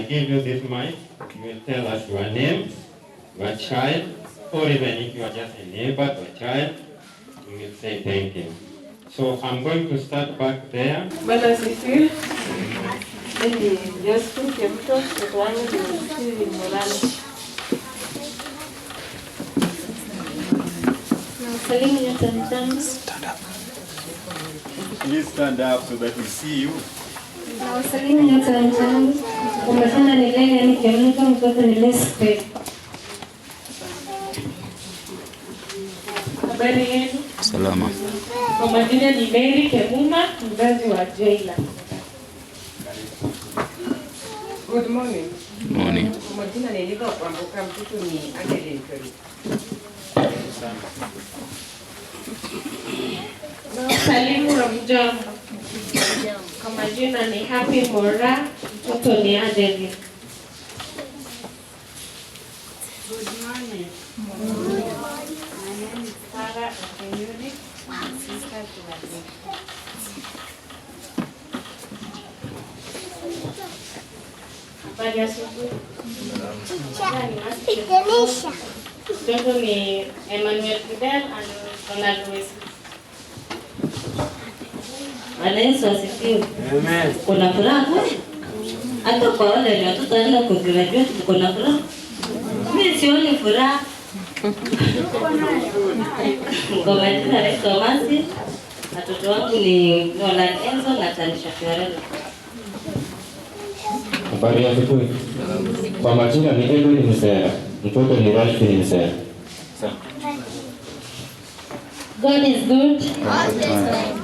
give you this mic, you will tell us your name, your child, or even if you are just a neighbor to a child, you will say thank you. So I'm going to start back there. Bwana asifiwe. Mimi ni Josephine Keruto, mtoto wangu ni Steven Molani. Nawasalimu nyote, hamjambo. Please stand up so that we see you. Nawasalimu nyote, hamjambo. Kwa majina ni Lilian Keruto, mtoto ni Lespe. Habari yenu? Salama. Kwa majina ni Mary Kemuma, mzazi wa Jaila. Good morning. Morning. Kwa majina ni Eliva Kwamboka, mtoto ni Adeline Karibu. Nawasalimu, hamjambo. Kwa majina ni Happy Mora, mtoto ni Adeline. Good morning. My name is Sarah Okenyuri, I'm sister to Adeline. Habari ya asubuhi. Mtoto ni Emmanuel Fidel and Donald Wesi. Bwana Yesu asifiwe. Amen. Kuna furaha kweli? Hata kwa wale wenye watoto wanaenda kugraduate kuna furaha? Mimi sioni furaha. Kwa majina naitwa Masi. Watoto wangu ni Nolan Enzo na Tanisha Fiorella. Habari ya asubuhi. Kwa majina ni Edwin Msera, mtoto ni Rashid Msera. God is good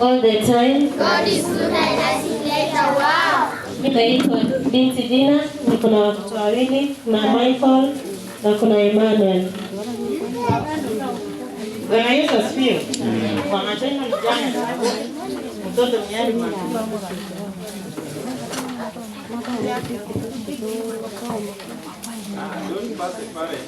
all the time. God is good and nothing later. Wow. Mimi naitwa Binti Dina, niko na watoto wawili, kuna Michael na kuna Emmanuel. Bwana Yesu asifiwe. Kwa majina ni Janet. Mtoto ni Yarima. Don't pass the parent.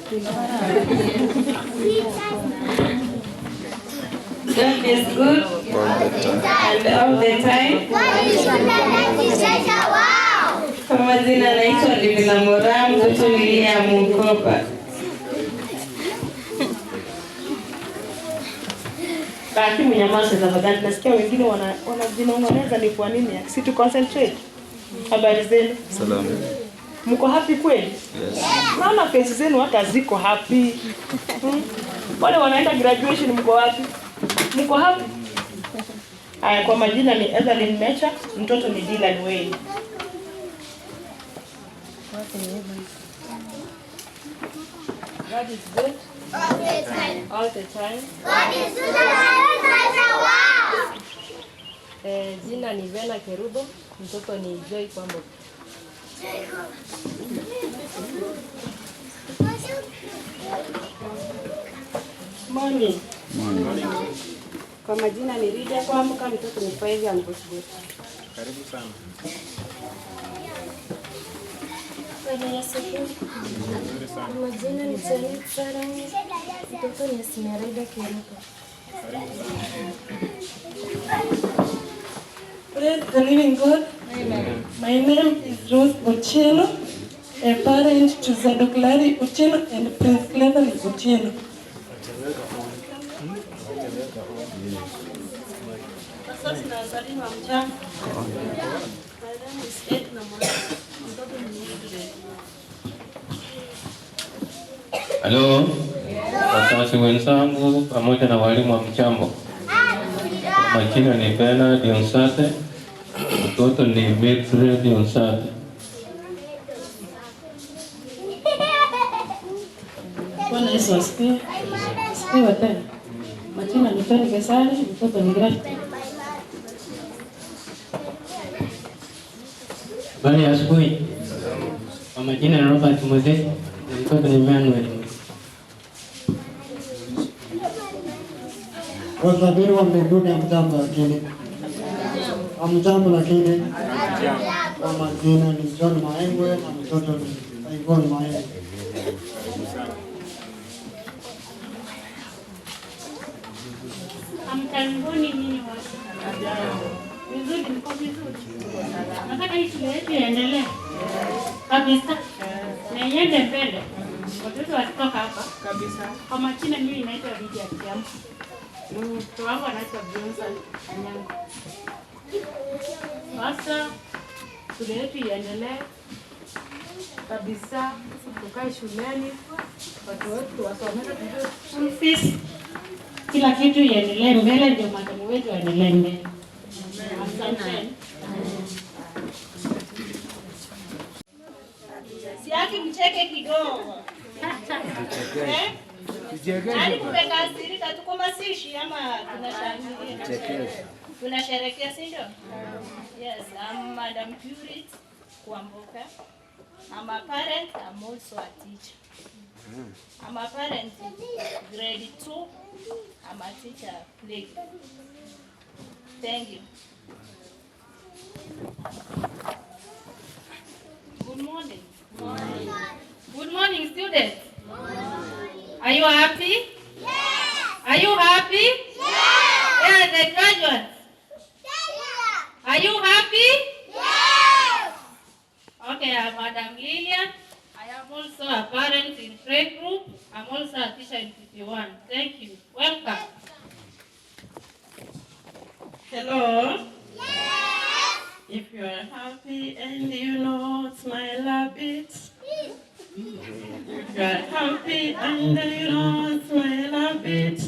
God is good and all the time. God is good and nothing later. Wow. Kwa majina naitwa Divina Mora, mtoto ni William Mkopa. Lakini mnyamaze tafadhali, nasikia wengine wanajinong'oneza ni kwa nini? Si tu concentrate. Habari zenu? Salama. Mko happy kweli? Yes. Naona face zenu hata ziko happy. Wale wanaenda graduation mko wapi? Mko happy? Haya, kwa majina ni Evelyn Mecha, mtoto ni Dylan Wayne. God is good All the time. all the time. God is good and nothing later. Wow. Jina ni Vena Kerubo, mtoto ni Joy Kwambo. Morning. Morning. Kwa majina ni Lydia Kwamboka, mtoto ni Fabian Bosbot. Karibu sana. Bwana Yesu asifiwe. Nzuri sana. Kwa majina ni Janet Sarangi, mtoto ni Esmeralda Keruto. Karibu sana. Praise the living God. Amen. My name is Rose Otieno, a parent to Zadok Larry Otieno and Prince Cleverly Otieno. Sasa nawasalimu, hamjambo. My name is Edna Mwana. Mtoto ni Mildred. Halo, wazazi wenzangu pamoja na walimu, hamjambo. Kwa majina ni Bernard Onsate, mtoto ni Mildred Onsate. Bwana Yesu asifiwe. Asifiwe tena. Majina ni Tony Kesari, mtoto ni Grace. Habari ya asubuhi. Kwa majina ni Robert Mose, na mtoto ni Emmanuel. Wasafiri wa mbinguni, hamjambo lakini. Hamjambo lakini. Kwa majina ni John Maengwe na mtoto ni Yvonne Maengwe. Hamjamboni nyinyi wote. Vizuri, niko vizuri. Nataka hii shule yetu iendelee kabisa na iende mbele, watoto wasitoka hapa kabisa. Kwa majina mimi naitwa Lydia Kiambu, mtoto wangu anaitwa Johnson Anyango. Sasa shule yetu iendelee kabisa, tukae shuleni, watoto wetu wasomeshe, tujue school fees, kila kitu iendelee mbele, ndio masomo wetu yaendelee mbele. Asante. Siaki mcheke kidogo. Eh? Yaani kumekasirika, tuko masishi ama tunashangilia? Tunasherehekea, si ndio? Yes, I'm Madam Purit Kwamboka. I'm a parent, I'm also a teacher. I'm a parent in grade 2. I'm a teacher play. Thank you. Good morning. Good morning, students. Are you happy? Yes. Are you happy? Yes. Yeah, the graduates. Are you happy? Yes. Okay, I'm Madam Lilian. I am also a parent in play group. I'm also a teacher in PP1. Thank you. Welcome. Hello. Yes. If you are happy and you know, smile a bit. If you are happy and you know, smile a bit.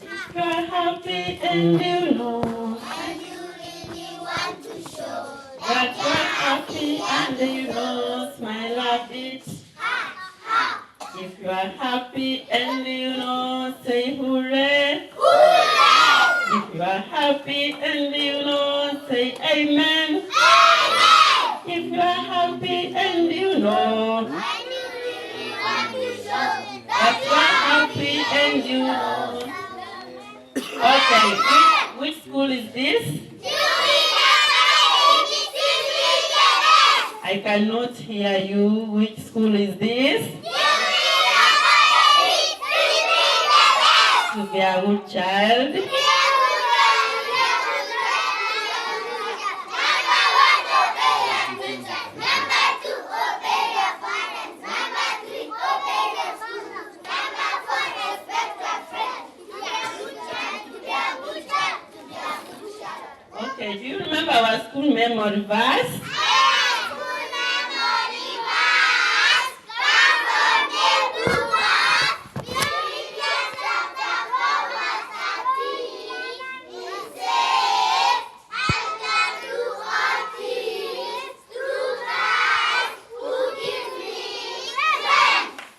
If you are happy and you know, And you really want to show that you are happy and you know, smile a bit. If you are happy and you know, say hooray. If you are happy and you know, say amen. If you are happy and you know, And you really want to show that you are happy and you know. Okay, which school is this? I cannot hear you. Which school is this? To be a good child. Okay, do you remember our school memory verse?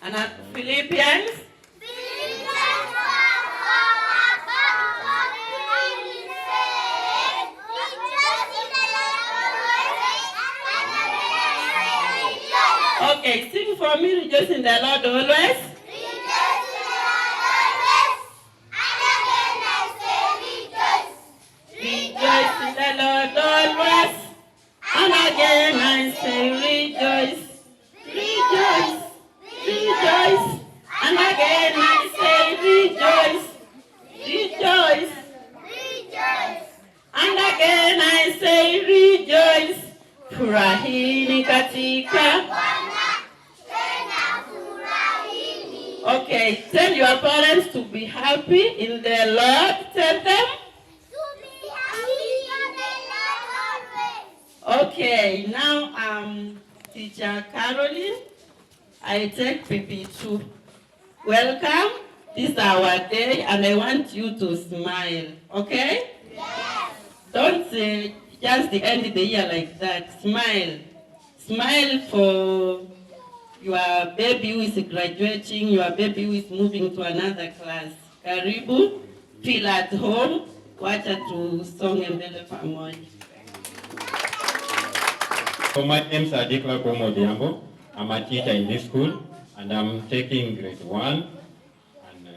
And Philippians? Okay, sing for me, rejoice in the Lord always. Rejoice in the Lord always. And again I say rejoice, rejoice, rejoice. And again I say rejoice, rejoice. And again I say rejoice. Furahini katika. Okay, tell your parents to be happy in the Lord. Tell them. Okay, now Teacher Caroline, I take PP2. Welcome. This is our day, and I want you to smile. Okay? Yes. Don't just the end of the year like that. Smile. Smile for your baby who is graduating, your baby who is moving to another class. Karibu, feel at home. Wacha tusonge mbele pamoja. So my name is Adikla Komo. I'm a teacher in this school, and I'm taking grade 1 and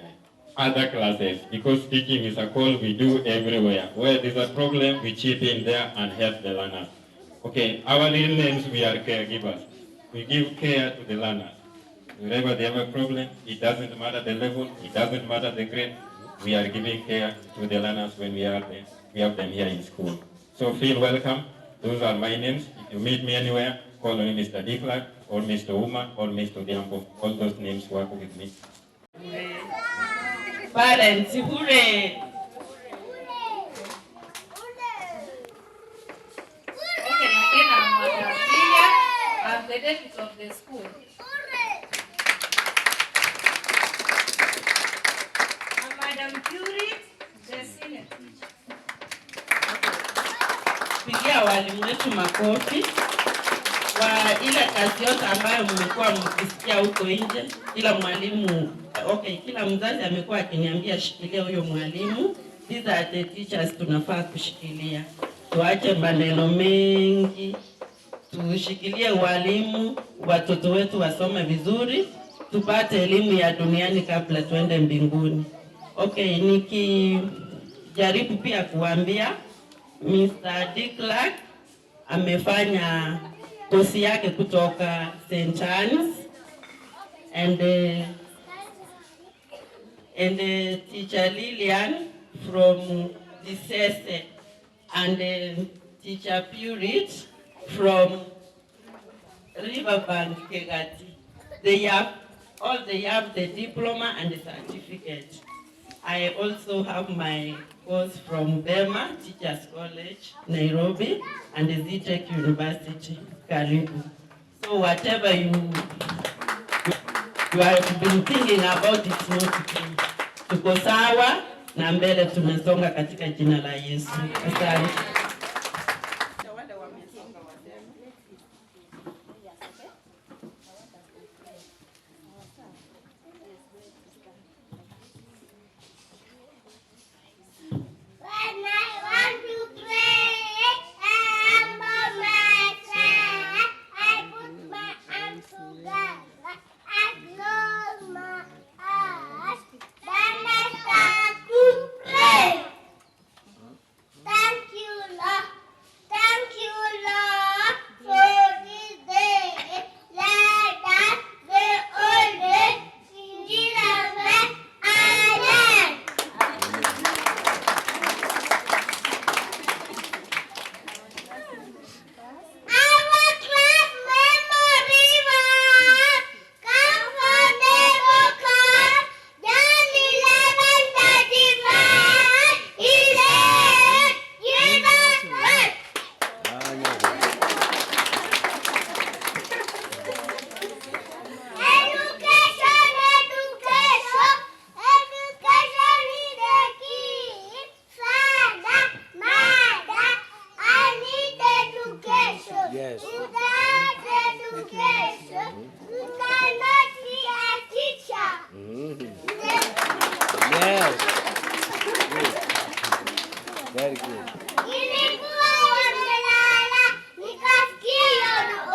other classes, because teaching is a call we do everywhere. Where there's a problem, we chip in there and help the learners. Okay, our real names, we are caregivers. We give care to the learners. Wherever they have a problem, it doesn't matter the level, it doesn't matter the grade, we are giving care to the learners when we are there. We have them here in school. So feel welcome. Those are my names. If you meet me anywhere, call me Mr. Declark or Mr. Uma or Mr. Diambo. All those names work with me. Parents, hooray! Okay, again, I'm Madam Lilian. I'm the deputy of the school. I'm Madam Purity, the senior teacher. Pigia walimu wetu makofi kwa ile kazi yote ambayo mmekuwa mkisikia huko nje. Kila mwalimu, okay, kila mzazi amekuwa akiniambia shikilia huyo mwalimu. These are the teachers tunafaa kushikilia. Tuache maneno mengi, tushikilie walimu, watoto wetu wasome vizuri, tupate elimu ya duniani kabla tuende mbinguni. Okay, nikijaribu pia kuambia Mr. D. Clark amefanya kosi yake kutoka St. Anne's and teacher Lillian from Disese and teacher Purit from Riverbank Kegati. They have the diploma and the certificate. I also have my course from Bema Teachers College, Nairobi, and the Zetech University, Karibu. So whatever you have been thinking about, it's not true. Tuko sawa na mbele tunasonga katika jina la Yesu. Asante. When I want to pray, I humble myself. I put my arms together. I close my eyes. Then I start to pray. Thank you, Lord. Thank you, Lord, for this day. Let us be always in Jesus' name. Amen. Our class memory verse come from the book of John 11:35. He said, Jesus Christ. Education, education, education is the key. Father, mother, I need education. Yes. Without education, you cannot be a teacher. Yes. Good. Very good. Nilikuwa nimelala, nikasikia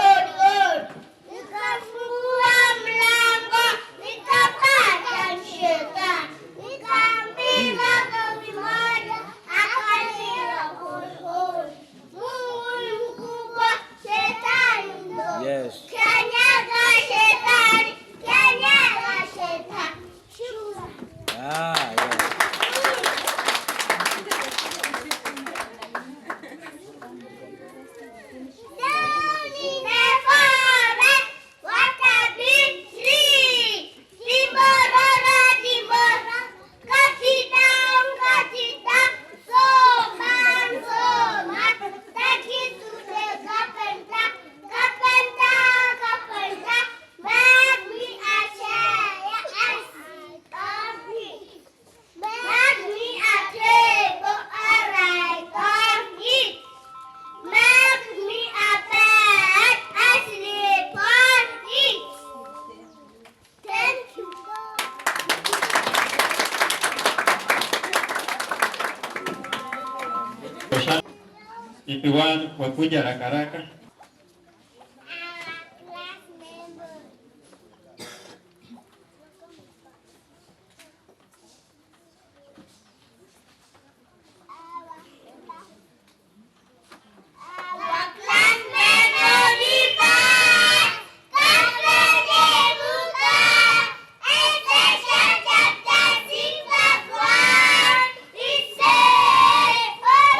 odi odi. Nikafungua mlango, nikapata shetani. Nikampiga kofi moja, akalia hoi hoi. Mungu ni mkubwa, shetani mdogo. Yes. Kanyaga shetani, kanyaga shetani. Shuka. Ah, yes. Down in the forest, what a big tree. Timororo, timororo, cut it down, cut it down. So man, so man, take it to the carpenter, carpenter, carpenter. Make me a chair, I sit on it. Make me a table, I write on it. Make me a bed, I sleep on it. Thank you. PP1 wakuja haraka haraka. Our class member. Our class memory verse comes from the book of Ephesians chapter 6 verse 1. It says, "For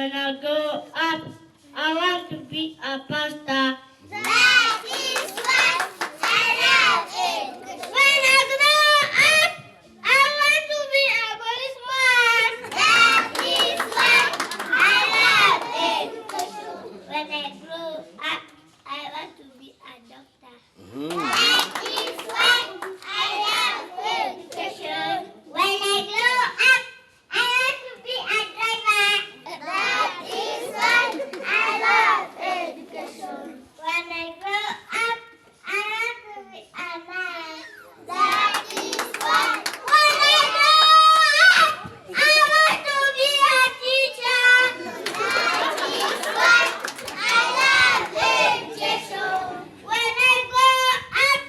When I grow up, I want to be a pastor. That is why I love education. When I grow up, I want to be a policeman. That is why I love education. When I grow up, I want to be a doctor. That is why I love education. When I grow up, I want to be a driver. That is why I love education. When I grow up, I want to be a man. That is why. When I grow up, I want to be a teacher. That is why I love education. When I grow up,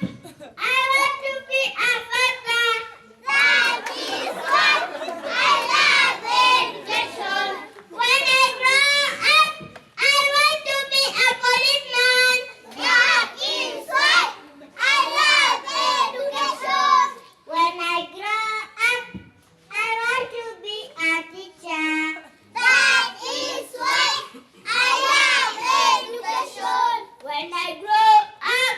I want to be a father. That is why I love education. When I grow up, I want to be a policeman. That is why I love education. When I grow up, I want to be a teacher. That is why I love education. When I grow up,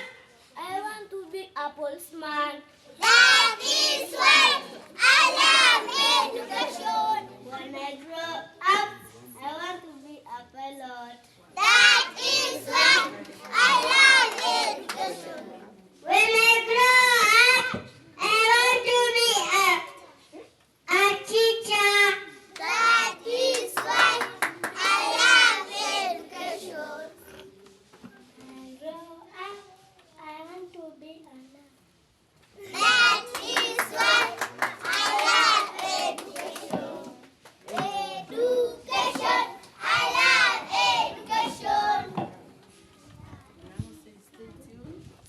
I want to be a policeman. That is why I love education. When I grow up, I want to be a pilot. That is why I love education. When I grow up, I want to be a teacher. That is why I love education. When I grow up, I want to be a nurse. That is why I love education. Education, I love education.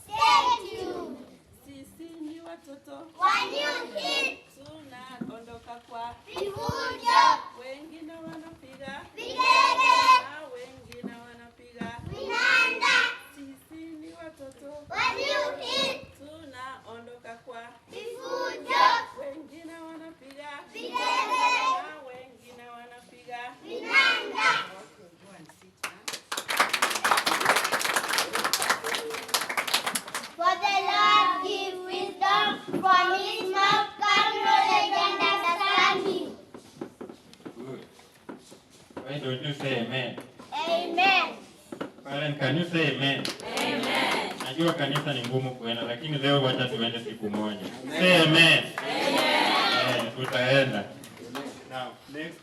Stay tuned. Sisi ni watoto Wa New Hill. Tunaondoka kwa vifujo, wengine wanapiga vigelegele, na wengine wanapiga vinanda. Sisi ni watoto Wa New Hill. Tunaondoka kwa vifujo, wengine wanapiga vigelegele, na wengine wanapiga vinanda. Okay, go and sit now. For the Lord give wisdom, from his mouth come knowledge and understanding. Good. Why don't you say amen? Amen. Parent, can you say amen? Amen. Najua kanisa ni ngumu kuenda, lakini leo wacha tuende siku moja. Say amen. Amen. Eh, tutaenda. Now, next.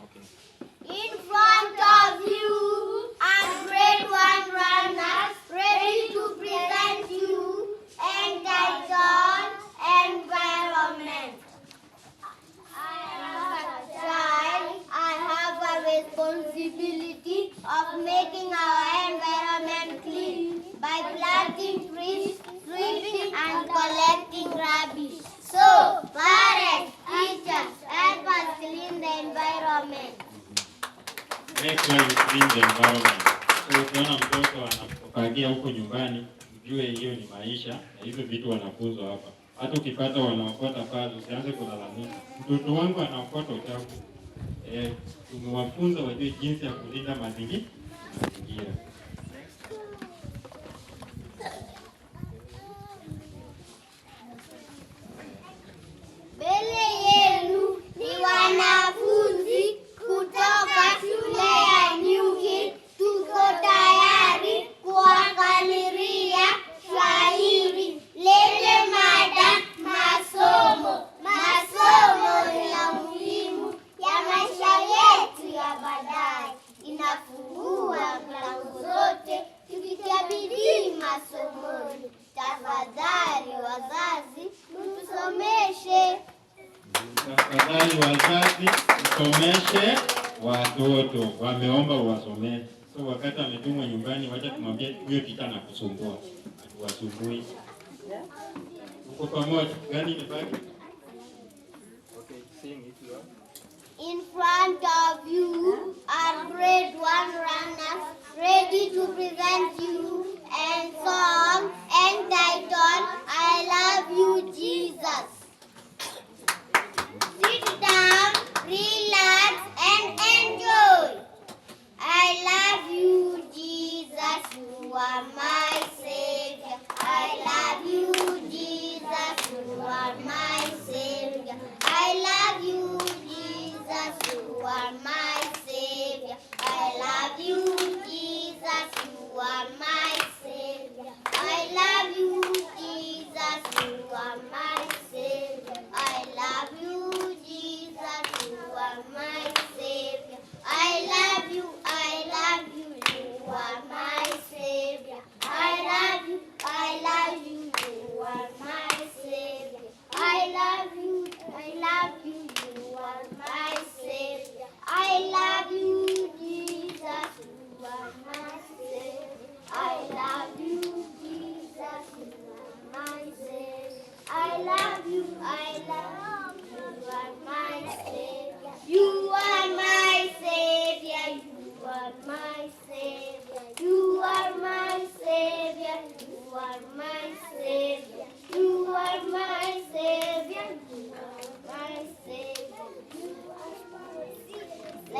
Okay. In front of you are grade 1 runners ready to present you entitled Environment. I am a child. I have a responsibility of making our environment clean by planting trees, sweeping and collecting rubbish. So, parents, teachers, help us clean the environment. Make sure you clean the environment. So ukiona mtoto anafagia huko nyumbani, ujue hiyo ni maisha na hizo vitu wanafunzwa hapa. Hata ukipata wanaokota pale, usianze kulalamika, mtoto wangu anaokota uchafu. Eh, tumewafunza wajue jinsi ya kulinda mazingira. Mazingira. Mbele yenu ni wanafunzi kutoka shule ya New Hill. Tuko tayari kuwakadiria shairi lenye mada masomo. Masomo ni ya muhimu ya maisha yetu ya baadaye, inafungua milango zote tukitia bidii masomoni. Tafadhali wazazi, mtusomeshe. Tafadhali wazazi, msomeshe watoto, wameomba uwasomeshe. So wakati ametumwa nyumbani, wacha tumwambie huyo teacher anakusumbua, hatuwasumbui. Uko pamoja? Gani imebaki? Okay, sing if you want. In front of you are grade 1 runners ready to present you and song entitled I Love You Jesus. Sit down, relax.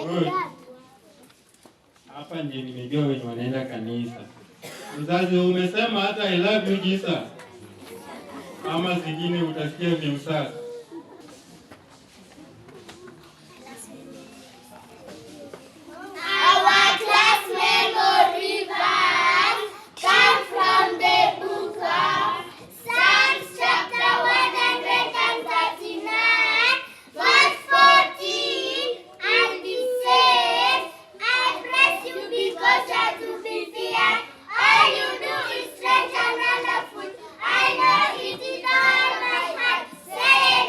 Good. Hapa ndiye nimejua wenye wanaenda kanisa. Mzazi, umesema hata I love you Jesus, ama zingine utasikia viusasa. Our class memory verse come from the book of Psalms chapter 139, verse 14, and it says, I bless you because you are to be feared. All you do is strange and wonderful. I know it in all my heart. Say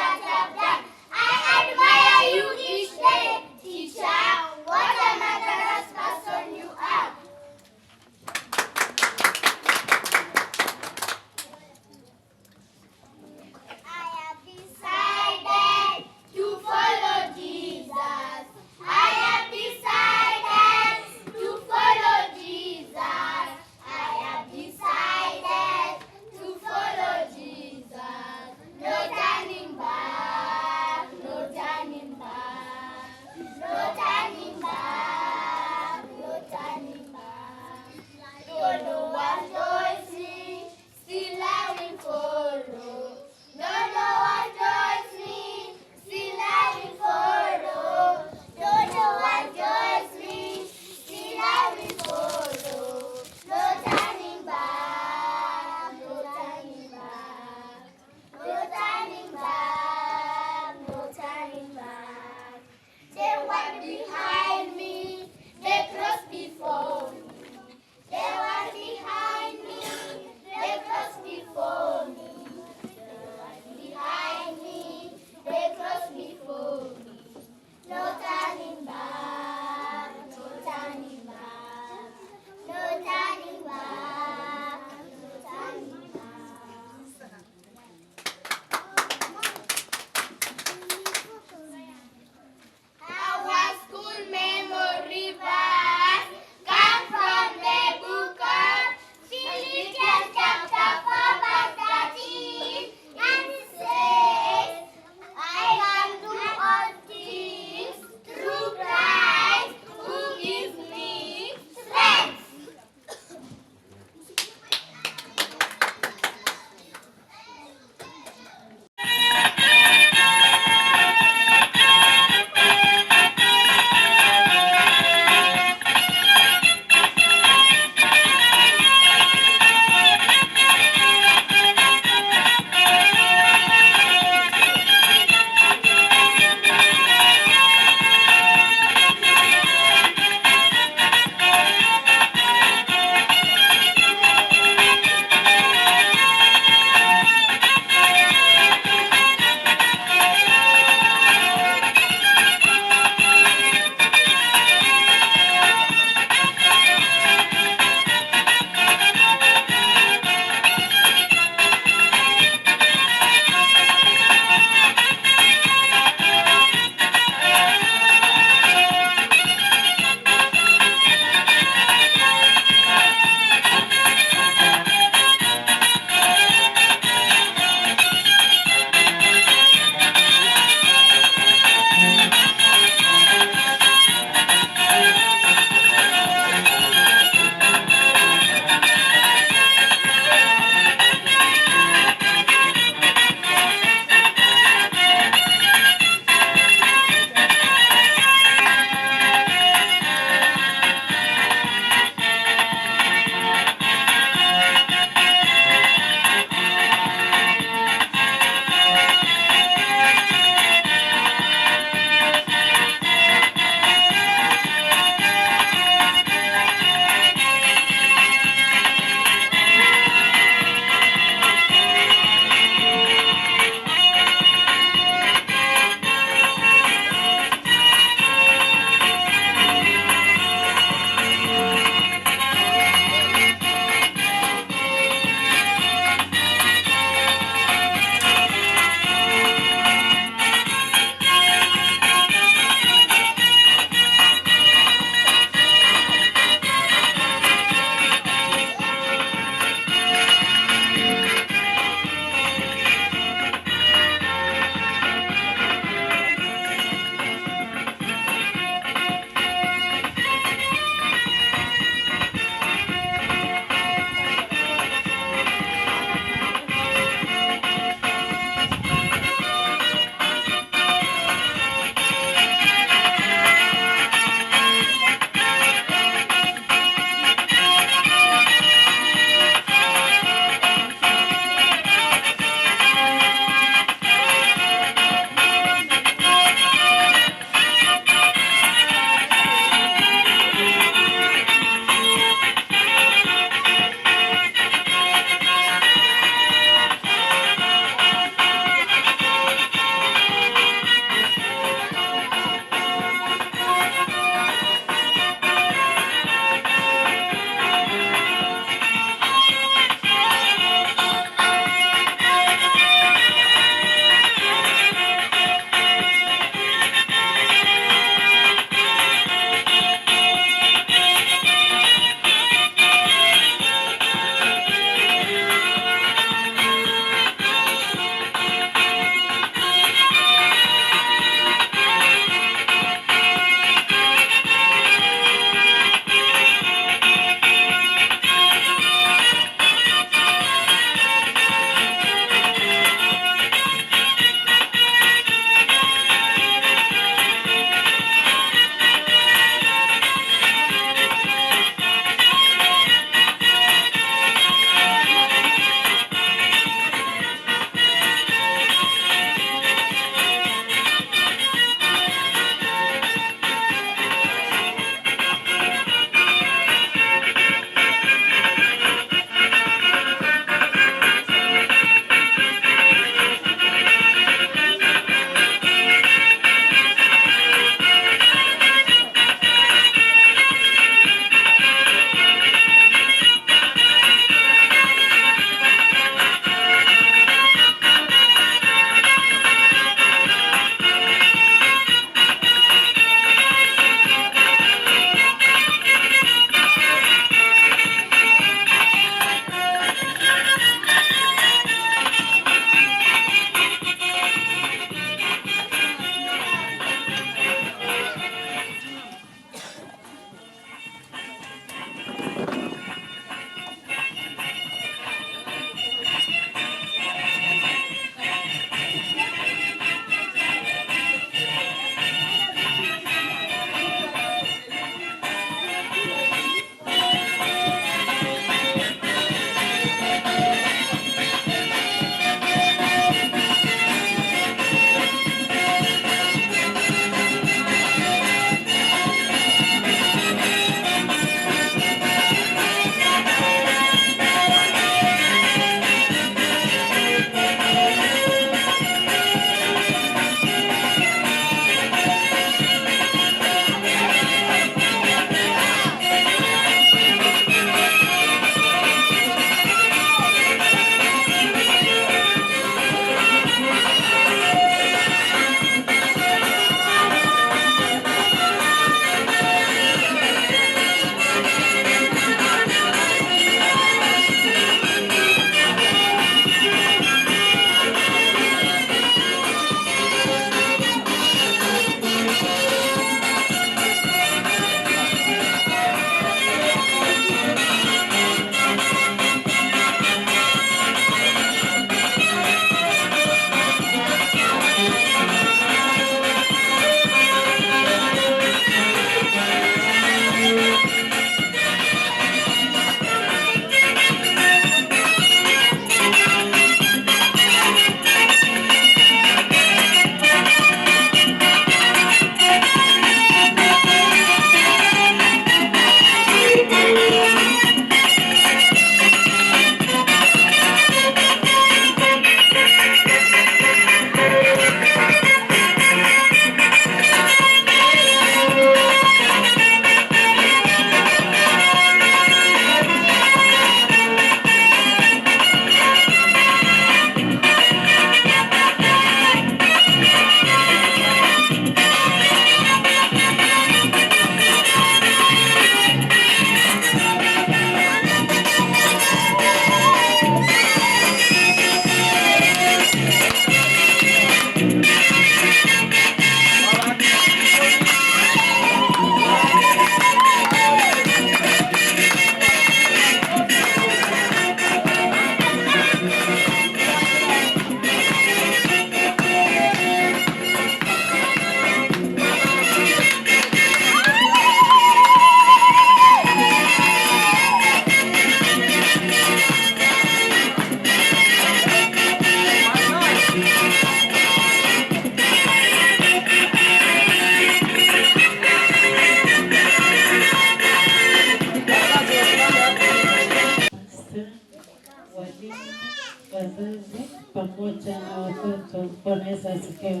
Yesu asifiwe.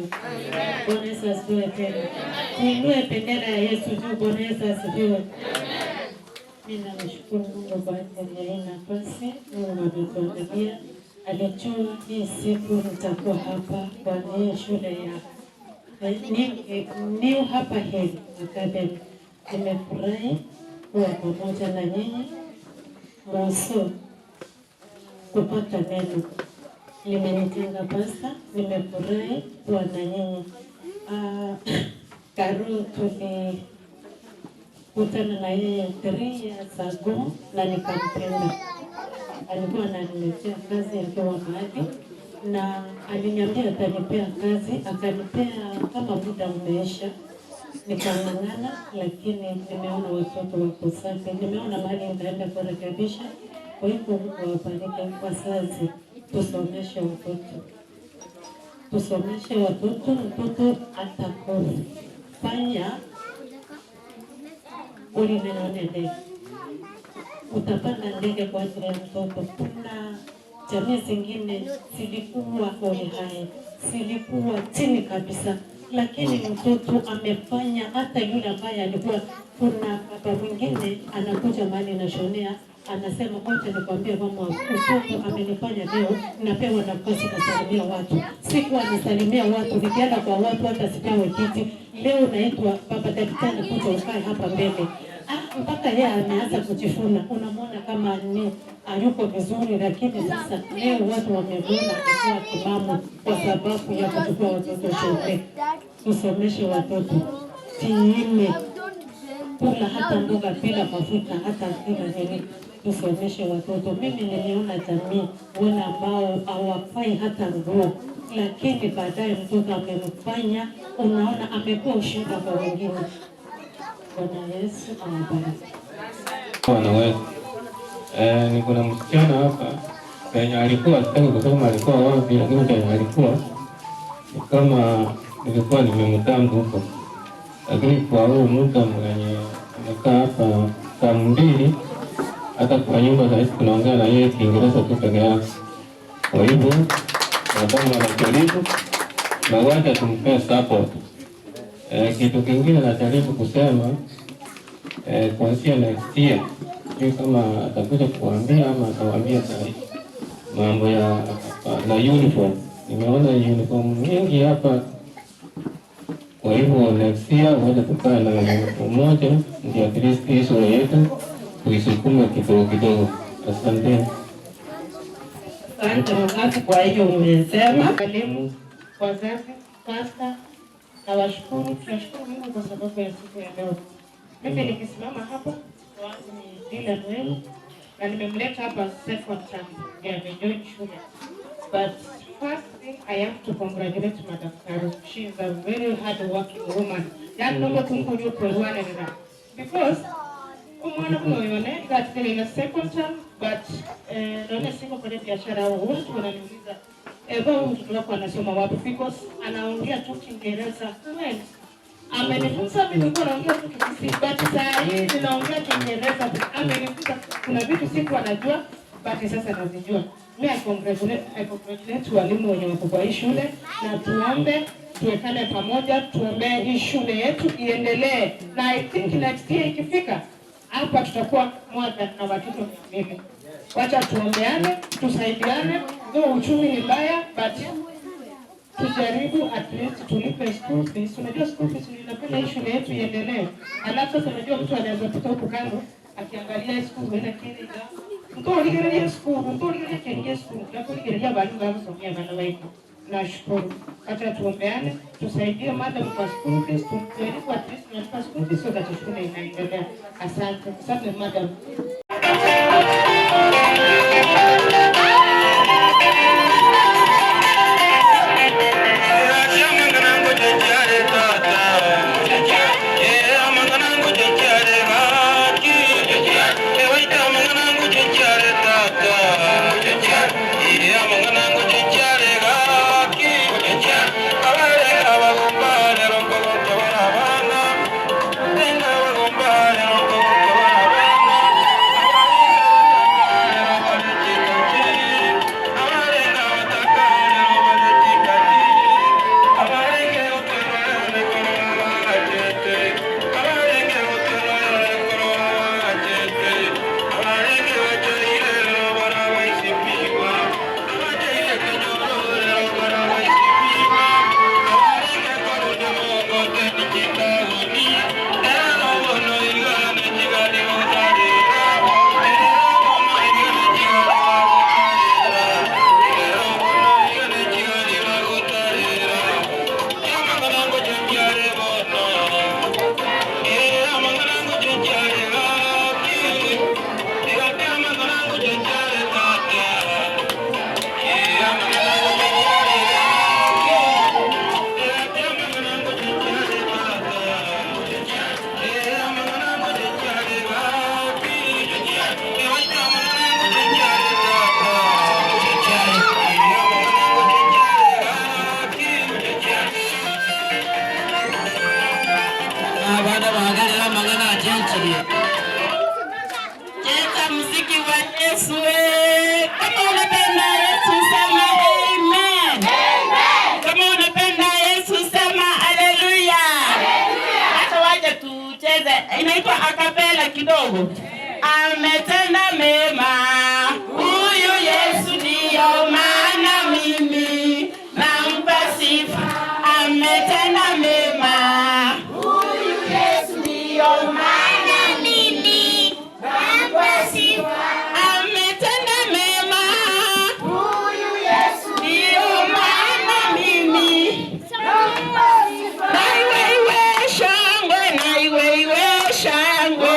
Bwana Yesu asifiwe tena. Tuinue bendera ya Yesu juu. Bwana Yesu asifiwe. Mimi namshukuru Mungu kwa ajili ya hii nafasi Mungu ametuandalia. Alijua hii siku nitakuwa hapa kwa hii shule ya New Upper Hill Academy. Nimefurahi kuwa pamoja na nyinyi Moso kupata neno limenitenga pasta. Nimefurahi kuwa na nyinyi. Karu tulikutana na yeye 3 years ago na nikampenda. Alikuwa ananiletea kazi akiwa mahali na aliniambia atanipea kazi, akanipea kama muda umeisha. Nikang'ang'ana, lakini nimeona watoto wako safi, nimeona mahali nitaenda kurekebisha. Kwa hivyo Mungu awabariki wazazi, tusomeshe watoto, tusomeshe watoto. Mtoto atakufanya ulinene ndege, utapanda ndege kwa ajili ya mtoto. Kuna jamii zingine zilikuwa hohehahe, zilikuwa chini kabisa, lakini mtoto amefanya hata yule ambaye alikuwa. Kuna baba mwingine anakuja mahali nashonea, anasema wacha nikwambie mama, mtoto amenifanya leo napewa nafasi nasalimia watu. Sikuwa nasalimia watu, nikienda kwa watu hata sipewe kiti. Leo naitwa baba daktari, kuja ukae hapa mbele. Ah, mpaka yeye ameanza kujifuna, unamwona kama ni hayuko vizuri, lakini sasa leo watu wamemwona akiwa timamu kwa sababu ya kuchukua watoto shule. Tusomeshe watoto tiime kula hata mboga bila mafuta hata bila nini, tusomeshe watoto. Mimi nimeona jamii wale ambao hawafai hata nguo, lakini baadaye mtoto amemfanya, unaona amekuwa ushuhuda kwa wengine. Bwana Yesu awabariki. Wanaweza. Niko na msichana hapa penye alikuwa, sitaki kusema alikuwa wapi, lakini penye alikuwa ni kama nilikuwa nimemtambu huko, lakini kwa huu muda mwenye amekaa hapa term 2, hata kwa nyumba sahizi tunaongea na yeye Kiingereza tu peke yake. Kwa hivyo madamu anajaribu na wacha tumpee support. Kitu kingine najaribu kusema, kuanzia next year, sijui kama atakuja kuambia ama atawaambia sahi mambo ya na uniform. Nimeona uniform nyingi hapa, kwa hivyo next year wacha tukae na uniform moja, ndio at least hii shule yetu tuisukume kidogo kidogo. Asante. Asante mzazi kwa hiyo umesema. Walimu, wazazi, pasta, nawashukuru. Tunashukuru Mungu kwa sababu ya siku ya leo. Mimi nikisimama hapa, mtoto wangu ni Dylan Welu na nimemleta hapa second term, ndiye amejoin shule. But first thing I have to congratulate Madam Caro. She is a very hard working woman. Yani nomba tunkunyu kwerwanirira. Because umwana kunoyone that in a second term, but naona siko kwenye biashara au watu wananiuliza, "Baba, mtoto wako anasoma wapi?" Because anaongea tu Kiingereza fluent. Amenifunza mimi nilikuwa naongea tu Kikisii, but saa hii ninaongea Kiingereza. Amenifunza kuna vitu sikuwa najua, but sasa nazijua. Mimi I congratulate walimu wenye wako kwa hii shule na tuombe tuwekane pamoja, tuombee hii shule yetu iendelee, na I think next year ikifika hapa tutakuwa more than na watoto 200. Wacha tuombeane, tusaidiane, though uchumi ni mbaya, but tujaribu at least tulipe school fees. Unajua school fees ndio inafanya hii shule yetu iendelee. Alafu sasa unajua mtu anaweza pita huku kando akiangalia school wena kile mtu school mtu kenge school na bali ngabasomia bana baiko. Nashukuru. Acha tuombeane, tusaidie madam kwa school fees, tujaribu at least tunalipa school fees so that shule inaendelea. Asante. Asante madam. Gently. Cheza muziki wa Yesu. Eh. Kama unapenda Yesu sema amen. Kama unapenda Yesu sema haleluya. Hata waje tucheze, inaitwa akapela kidogo. Ametenda mema huyu Yesu, ndiyo maana mimi nampa sifa. Ametenda mema Huyu Yesu ndiyo maana mimi nampa sifa. Ametenda mema Huyu Yesu ndiyo maana mimi nampa sifa. Na iwe iwe shangwe, na iwe iwe shangwe,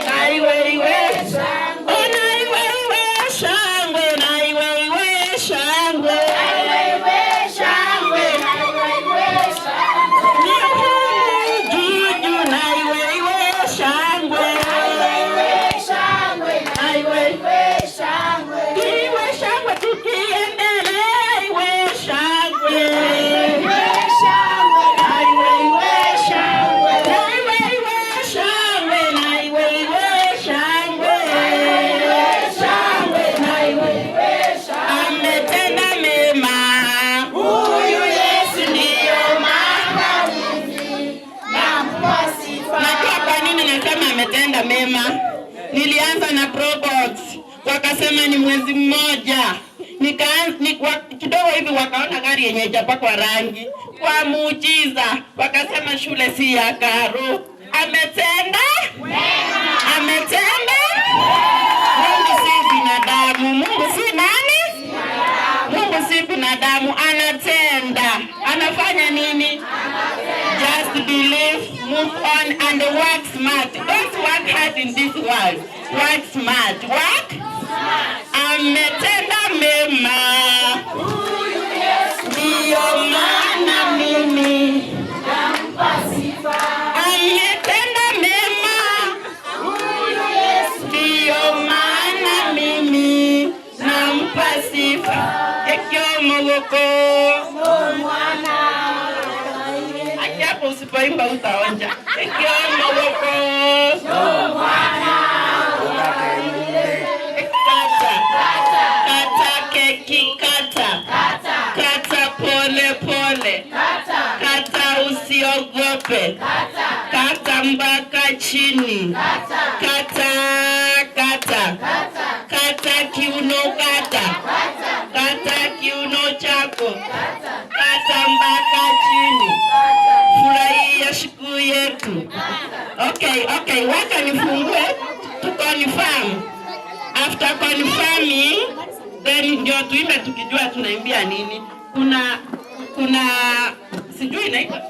na iwe iwe shangwe, oh, na iwe iwe shangwe, na iwe iwe shangwe, ni humu juju, na iwe iwe shangwe, na iwe iwe shangwe, tukiendelea iwe shangwe. Na iwe iwe shangwe, na iwe iwe shangwe, na iwe iwe shangwe, shangwe, na iwe ametenda mema huyu Yesu, ndiyo maana Najua kwa nini nasema ametenda mema. Nilianza na Probox, wakasema ni mwezi mmoja. Kidogo hivi wakaona gari yenye haijapakwa rangi kwa muujiza, wakasema shule si ya Karo. Ametenda mema, ametenda. Mungu si binadamu. Mungu si nani? Mungu si binadamu, anatenda. Anafanya nini? Just believe, move on and work smart. Don't work hard in this world. Work smart. Work ametenda mema. Ndiyo maana mimi ametenda mema. Ndiyo maana mimi nampa sifa. Ekyo Aki hapo usipoimba utaonja. Ekyo mogoko. Kata. Kata keki kata. Kata pole pole. Kata usiogope. Kata mpaka chini. Kata kata. Kata kiuno kata. Kata kiuno chako. Kata mpaka chini. Furahia siku yetu. Okay, wacha nifungue tu confirm. After confirming, then ndio tuimbe tukijua tunaimbia nini. Kuna sijui inaitwa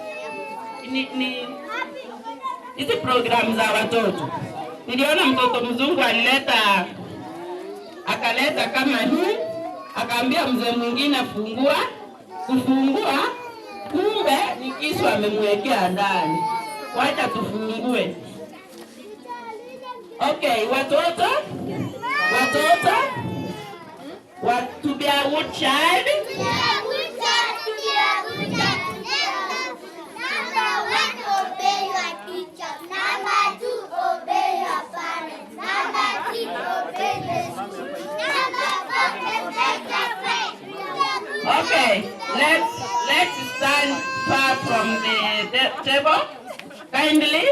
ni hizi program za watoto. Niliona mtoto mzungu alileta akaleta kama hii, akaambia mzee mwingine fungua, kufungua, kumbe ni kisu amemwekea ndani. Wacha tufungue. Okay, watoto, watoto, what to be a good child? Number one, obey your teacher. Number two, obey your parents. Number three, obey the school. Number four, respect your friends. Okay, let's stand far from the table. Kindly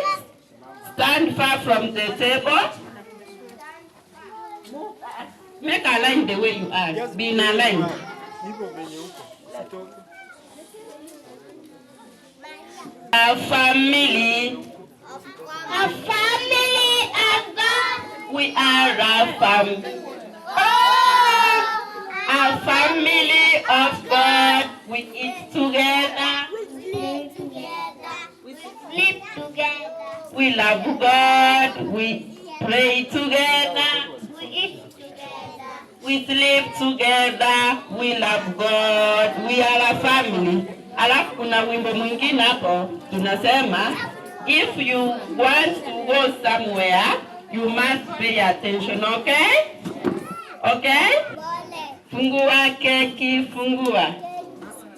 stand far from the table. Make a line the way you are. Be in a line. Hivyo venye uko. Usitoke. A family. A family of God. We are a family. Oh, a family of God. We eat together. We play together. We sleep together. We love God. We pray together. We eat together. We sleep together. We love God. We are a family. Alafu kuna wimbo mwingine hapo tunasema if you want to go somewhere you must pay attention, okay? Okay? Fungua keki, fungua.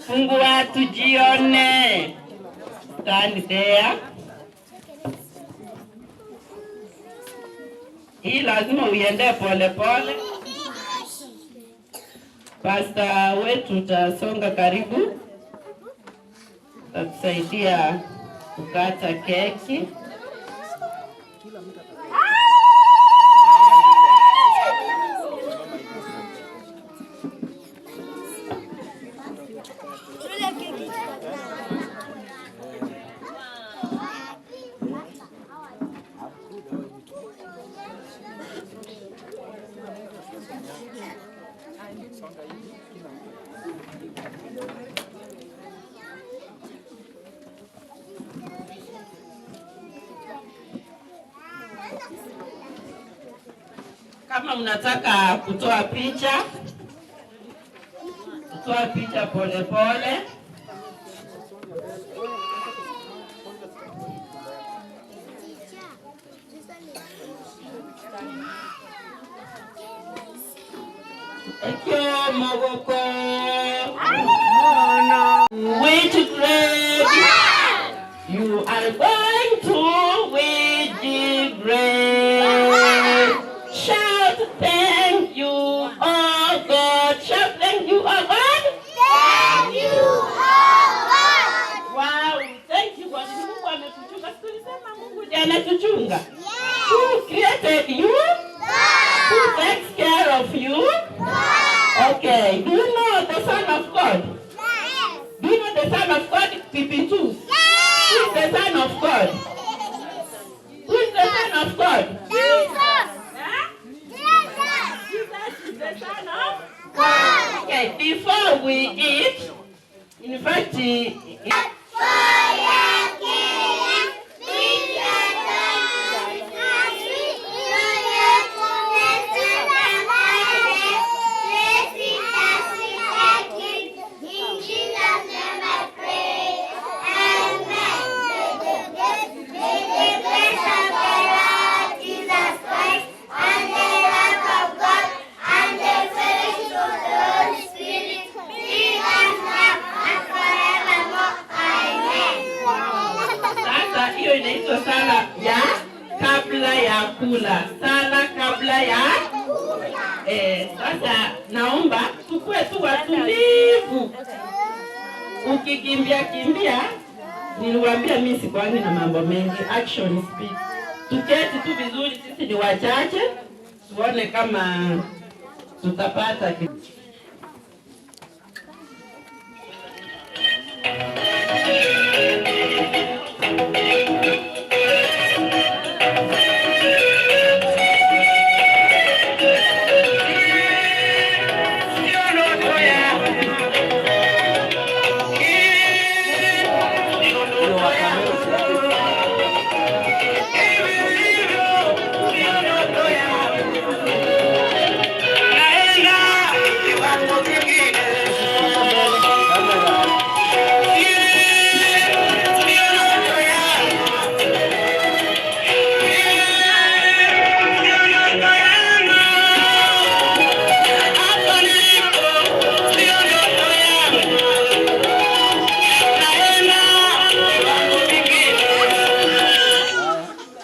Fungua tujione. Stand there. Hii lazima uiendee pole pole. Pasta wetu utasonga karibu, tatusaidia kukata keki. Kama mnataka kutoa picha, kutoa picha pole pole. Ekyo mogoko. Which grade? You are going to which grade? Shout thank you, oh God. Shout thank you, oh God. Thank you, oh God. Wow, thank you God. Ni Mungu ametuchunga. Si tulisema Mungu ndiye anatuchunga. Who created you? Who takes care of you? Okay. Do you know the Son of God? Do you know the Son of God? PP2. Who is the Son of God? Who is the Son of God? Jesus. Huh? Jesus. Jesus is the Son of God. Okay, before we eat, in fact, Sasa hiyo inaitwa sala ya kabla ya kula. Sala kabla ya sasa naomba tukue tu watulivu. Ukikimbia kimbia, niliwaambia mimi sikuangi na mambo mengi, action speak. Tuketi tu vizuri, sisi ni wachache, tuone kama tutapata kitu.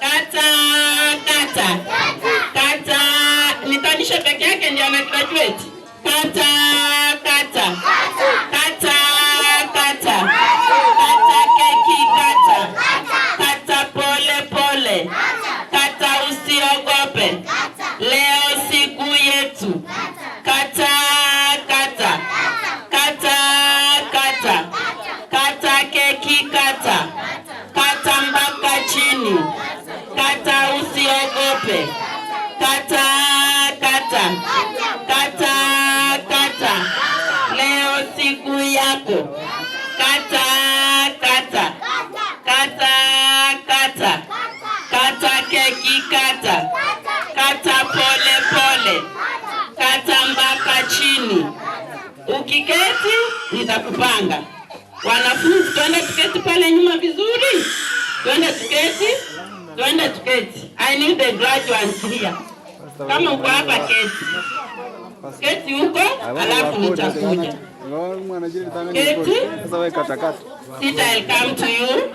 Kata, kata. Kata, nitanishe peke yake ndiye ana graduate. Kata, kata. Kata, kata. Kata keki kata. Kata pole pole. Kata usiogope. Leo siku yetu. Kata, kata. Kata, kata. Kata keki kata. Kata mpaka chini. Kata usiogope. Kata, kata. Kata, kata. Leo siku yako. Kata, kata. Kata, kata. Kata keki kata. Kata pole pole. Kata mpaka chini. Ukiketi nitakupanga. Wanafunzi, twende tuketi pale nyuma vizuri. Twende tuketi. Twende tuketi. I need the graduates here. Kama uko hapa keti. Keti huko, alafu nitakuja. Keti. Sasa wewe katakata. Sit, I'll come to you.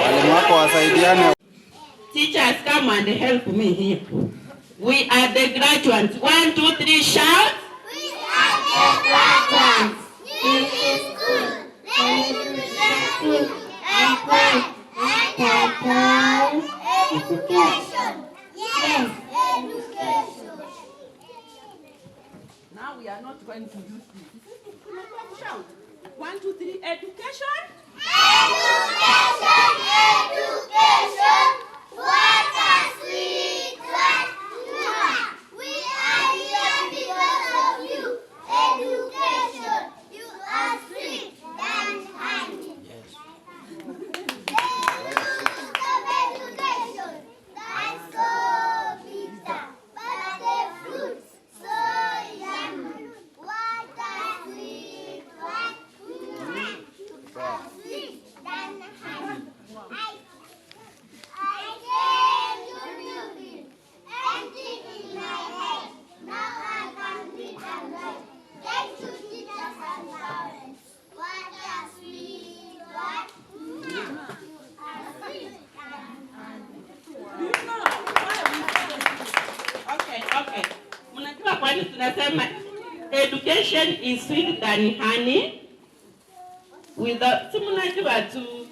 Walimu wako wasaidiane. Teachers, come and help me here. We are the graduates. One, two, three, shout. We are the graduates. This is good. Let me present you and education. Yes, education. Now we are not going to use this. Shout. One, two, three, education. Education, education. What a sweet word. We are here because of you. Education, you are sweet than honey. Yes. The fruit of education, that's so bitter, but the fruit so yummy. What a sweet word. You are sweet than honey. I came to Newville, empty in my head. Now I can read and write. Thank you, teachers and parents. What a sweet word. You are sweet than honey. Do you know why we say? Okay. Mnajua kwa nini tunasema education is sweet than honey? Without, si mnajua tu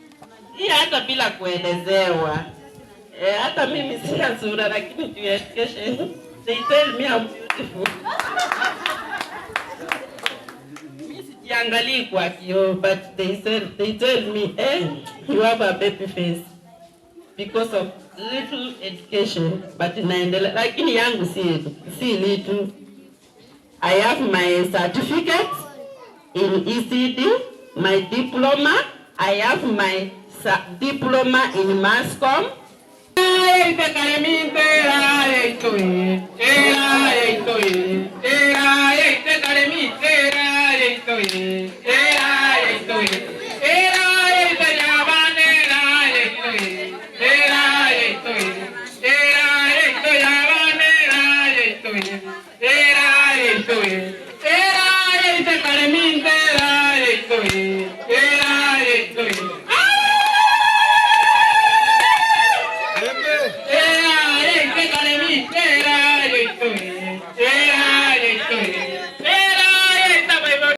hii hata bila kuelezewa. Eh, hata mimi sina sura lakini juu ya education they tell me I'm beautiful. Mimi sijiangalii kwa kioo, but they tell me, eh, you have a baby face because of little education, but inaendelea, lakini yangu si little. I have my certificate in ECD, my diploma. I have my diploma in mass comm.